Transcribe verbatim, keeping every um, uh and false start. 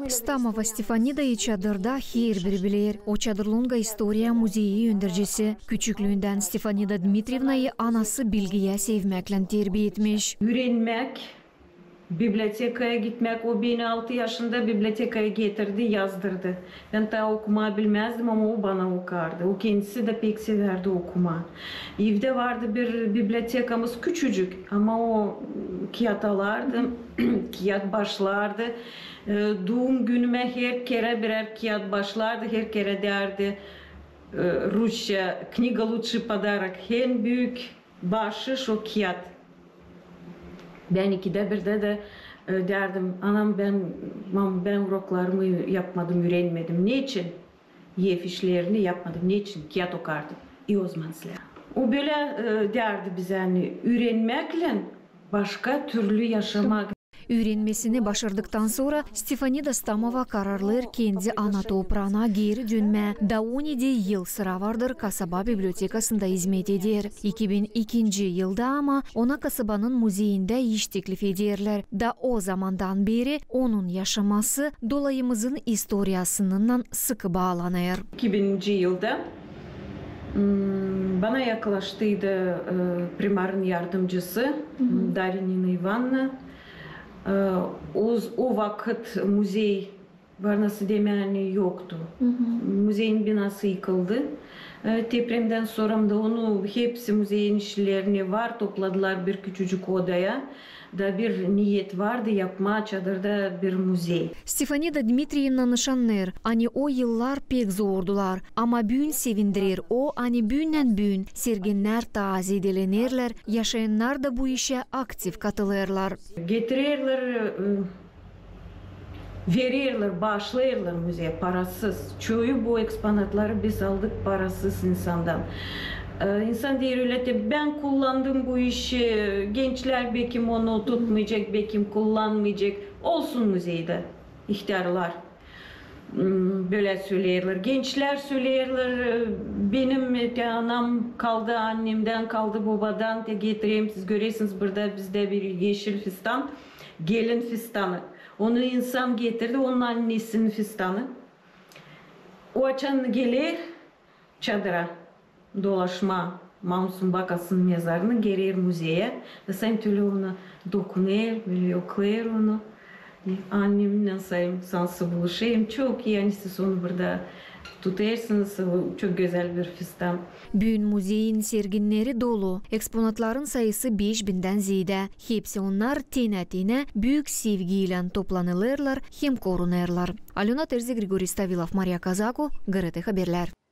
Stamova Stefanidayı çadırda herbiri biler. O Çadırlonga istoriya muzeyi öndercisi. Küçüklüündän Stefanida Dmitrievnayı anası bilgiyä sevmäklän terbiya etmiş. Üürenmäk, bibliotekaya gitmäk. O beni altı yaşında bibliotekaya getirdi, yazdırdı. Bän taa okumaa bilmäzdim, ama o bana okardı. O kendisi dä pek sevärdi okumaa. Evdä vardı bir bibliotekamız, küçücük, ama o kiyat alardı, kiyat başlardı. E, duum günümä her kerä birär kiyat başlardı, her kerä därdi, e, rusça: «Книга — лучший подарок», en büük baaşış o kiyat. Bän ikidä birdä dä, e, därdim: «Anam, bän, mam, bän uroklarımı yapmadım, üürenmedim. Neçin? Ev işlerini yapmadım, neçin?» Kiyat okardım. И o zaman sizlär. O bölä, e, därdi bizä, ani üürenmäklän başka türlü yaşamak. Üürenmesini başardıktan sora Stefanida Stamova kararlêêr kendi ana topraana geeri dönmää. Da on edi yıl sıra vardır kasaba bibliotekasında izmet eder. İki bin ikinci yılda ama ona kasabanın muzeyindä iş teklif ederlär. Da o zamandan beeri onun yaşaması dolayımızın istoriyasınnan sıkı baalanêr. İki bininci yılda, m, bana yaklaştıydı, e, primarın yardımcısı, Darya Nina İvanna. E, o, o vakıt muzey var, nasıl demää, ani yoktu. Muzeyin binası yıkıldı. E, depremdän sora da onu hepsi, muzeyin işlerini var, topladılar bir küçücük odaya. Da bir niyet vardı yapmaa çadırda bir muzey. Stefanida Dmitrievna nışannêêr, ani o yıllar pek zordular, ama büün sevindirer o, ani büünnän-büün serginnär taa zedelenerlär, yaşayannar da bu işä aktiv katılêrlar. Getirerlär, e, vererlär, baaşlêêrlar muzeyä parasız. Çoyu bu eksponatları biz aldık parasız insandan. E, insan deer ölä: «Te bän kullandım bu işi, gençlär bekim onu tutmayacek, bekim kullanmayacek». Olsun, muzeydä ihtärlar, m, bölä söleerlär. Gençlär söleerlär: e, benim, e, te anam kaldı, annemdän kaldı, bobadan, te getireyim. Siz görersiniz, burada bizdä bir eşil fistan, gelin fistanı. Onu insan getirdi, onun annesinin fistanı. O açan geler çadıra dolaşmaa, Maun Sumbakasın mezarını, geler muzeyä. Da sän tölä ona dokunêr, bölä yoklêêr onu. Annemnän sän, sän buluşêr. Çok ii, ani siz onu burada tutêrsınız, o çok gözäl bir fistan. Büün muzeyin serginneri dolu. Eksponatların sayısı beş bindän zeedä. Hepsi onnar tenä-tenä büük sevgiylän toplanılêrlar hem korunêrlar. Alöna Terzi, Grigori Stavilov, Mariya Kazako, GRT Haberlär.